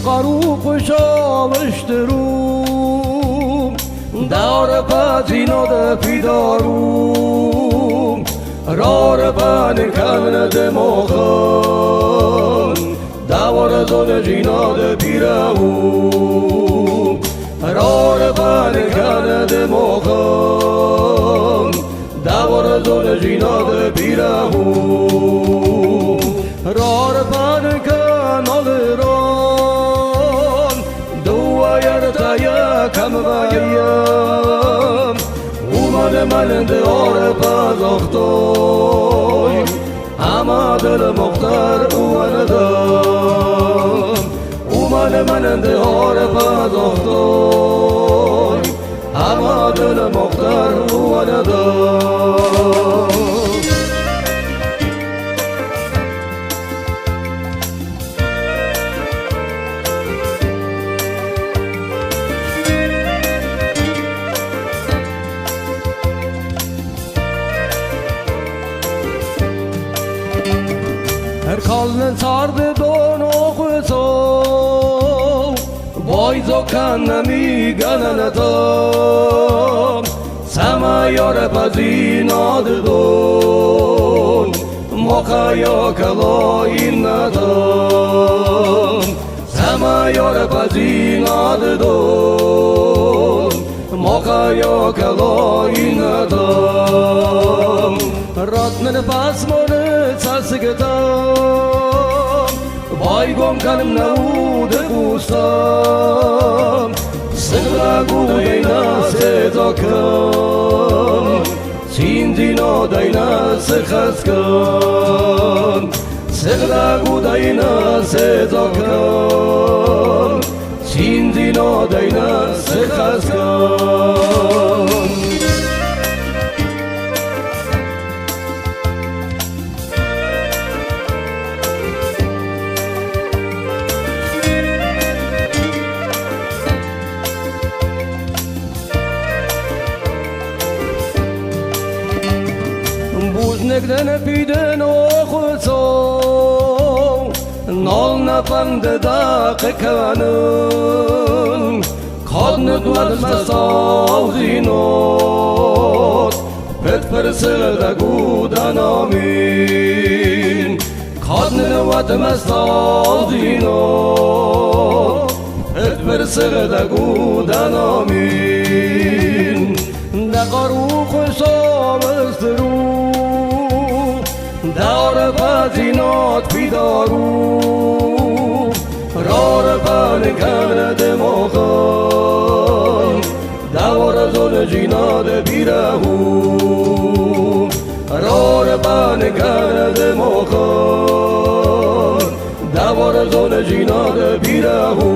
Дaqaru quşamıştırım, Darpazino pidarum, Rarban kandı mohan, Davarzon jinad pirahum, Rarban kandı mohan, Davarzon jinad pirahum, Rarban kanal ran, Dua kamvayam, Uman malend orpazoxtoy, Amadil muxtar uvanadam, Uman malend orpazoxtoy, Amadil muxtar uvanadam. Her kalın sardı don okuso, Boyzo kanami gananatam, Sama yore pazina don, Moka yokalo innatam, Sama yore pazina don, Moka yokalo innatam, Ratnın pasmonı sasgtam, Baygom kanım naudı kusam, Sıgla gudayna sezokam, Sindino dayna sıkhaskan, Sıgla gudayna sezokam, Sindino dayna sıkhaskan. Buznikden piden okuso, Nolna pandı da qıkanın, Kadnı duatma savzinot, Pet persılda gudan amin, Kadnı duatma savzinot, Pet persılda gudan amin, Daqaru qusamızdırу, Darpazinot pidaru, Rarban kanad mohan, Davarzon jinad birahu, Rarban kanad mohan, Davarzon jinad birahu.